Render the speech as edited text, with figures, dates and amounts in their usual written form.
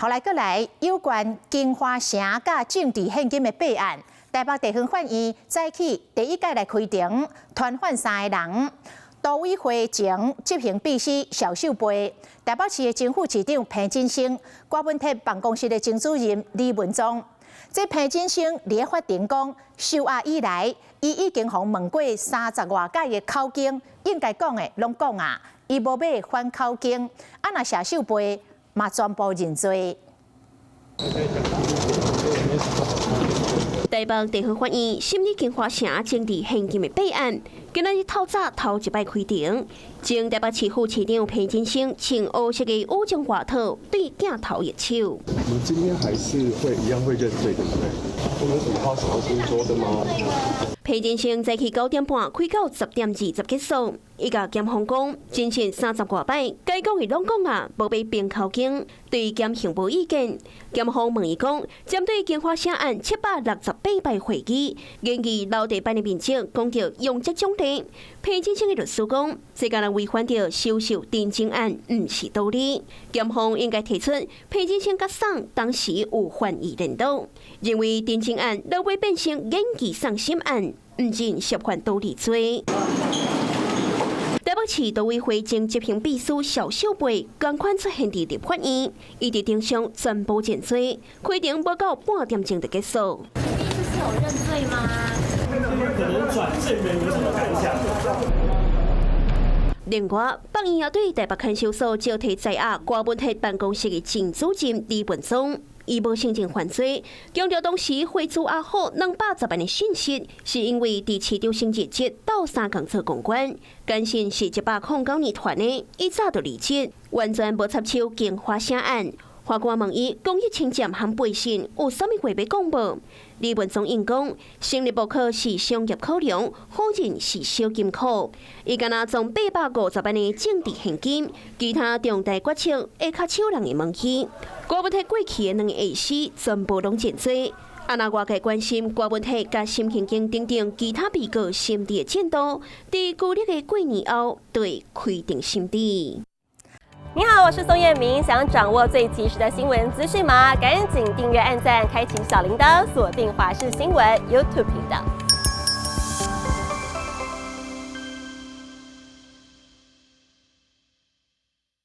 後來閣來有關京華城佮政治獻金的弊案，台北地方法院早起第一擺來開庭，傳喚三个人。都委會前執行秘書蕭秀貝，台北市的前副市長彭錦聲，郭文鐵辦公室的前主任李文宗。這彭錦聲佇法庭講，受押以來，伊已經予問過三十外擺的口供，應該講的攏講啊，伊無欲反口供。啊，若謝秀貝嘛全部認罪。台北地方法院審理京華城政治獻金的弊案，今仔日透早頭一擺開庭，前台北市副市長彭錦聲穿烏色的武裝外套對鏡頭握手。你今天還是會一樣會認罪，對不對？有什麼話想要先說的嗎？彭錦聲早起9點半開到10點20結束，伊共檢方講，偵訊三十外擺，該講的攏講啊，無欲變口供，對檢刑無意見。檢方問伊講，針對京華城案768擺會議，研議樓地板的面積，講著容積獎勵。彭錦聲的律師講，這敢若違反著收受陳情案，毋是道理。檢方應該提出彭錦聲佮宋當時有犯意聯絡，認為陳情案落尾變成演技喪心案，毋僅涉犯盜利罪。台北市都委會前執行秘書蕭秀貝仝款出現佇立法院，伊佇庭上全部認罪，開庭無到半點鐘就結束。第一次是有認罪嗎？可能轉正人有什麼感想？另外，法院也對台北看守所交提在押郭文鐵辦公室的前主任李文宗，伊無承認犯罪，強調當時匯出阿虎210萬的信息，是因為佇市長選日鬥相共做公關，堅信是109年傳的，伊早就離職，完全無插手京華城案。法官問伊公益侵佔和背信有啥物話欲講無？李文宗應講，成立無可是商業考量，否認是小金庫。伊敢若從850萬的政治獻金，其他重大決策下跤手人會問去。郭文鐵過去的兩个下司全部攏認罪。啊，若外界關心郭文鐵佮沈慶京等等其他被告審理的進度，佇舊曆的過年後會開庭審理。你好，我是宋燕明。想掌握最及時的新聞資訊嗎？趕緊訂閱、按讚、開啟小鈴鐺，鎖定華視新聞 YouTube 頻道。